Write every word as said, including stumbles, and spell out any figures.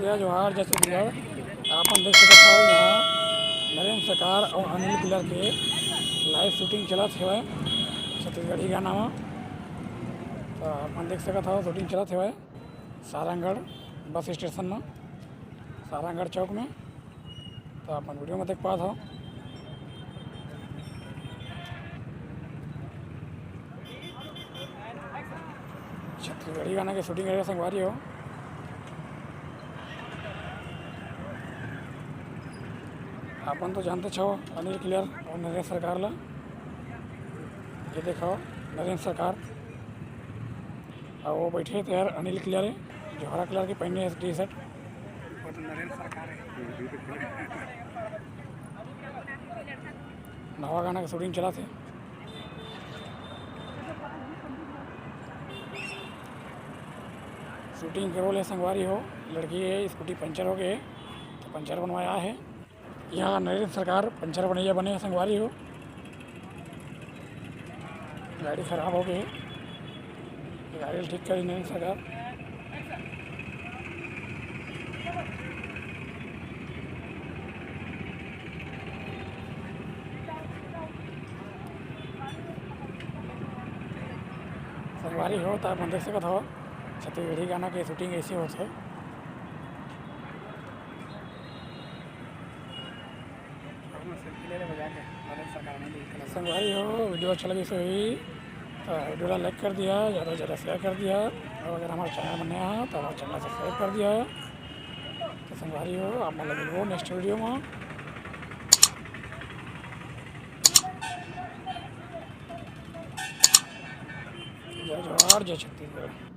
जय जोहार, जय छत्तीसगढ़। आप मन देख सकत हव, यहाँ नरेंद्र सरकार और अनिल क्लियर के live shooting चलत हेवय छत्तीसगढ़ी गाना म। तो आप मन देख सकत हव, shooting चलत हेवय सारंगढ़ बस स्टेशन म, सारंगढ़ चौक में। तो आप मन video में देख पात हव। छत्तीसगढ़ी गाना के shooting करे संगवारी हो। आप मन तो जानते छव अनिल क्लियर और नरेंद्र सरकार ला। ये देखो नरेंद्र सरकार, और वो बैठे थे यार अनिल क्लियर है, जोहरा क्लियर के पहने T-shirt। वो तो नरेंद्र सरकार है। नवा गाना के shooting चलत हे। Shooting के role हे संगवारी हो, लड़की हे, scooty puncture हो गए हे, तो puncture बनवाए आए हे। यहाँ नरेंद्र सरकार puncture बनैया बने हे संगवारी हो। गाड़ी खराब हो गई हे, गाड़ी ठीक करी नरेंद्र सरकार। संगवारी हो, त आप मन देख सकत हव, छत्तीसगढ़ी गाना के shooting ऐसे होथे। संगवारी हो, video अच्छा लगे से होही, तो video ला like कर दिया, ज़्यादा से ज़्यादा share कर दिया, और अगर हमारे channel में नया हो, तो हमारे channel subscribe कर दिया। तो संगवारी हो, आप मन ला मिलबो next video में। जय जोहार, जय छत्तीसगढ़।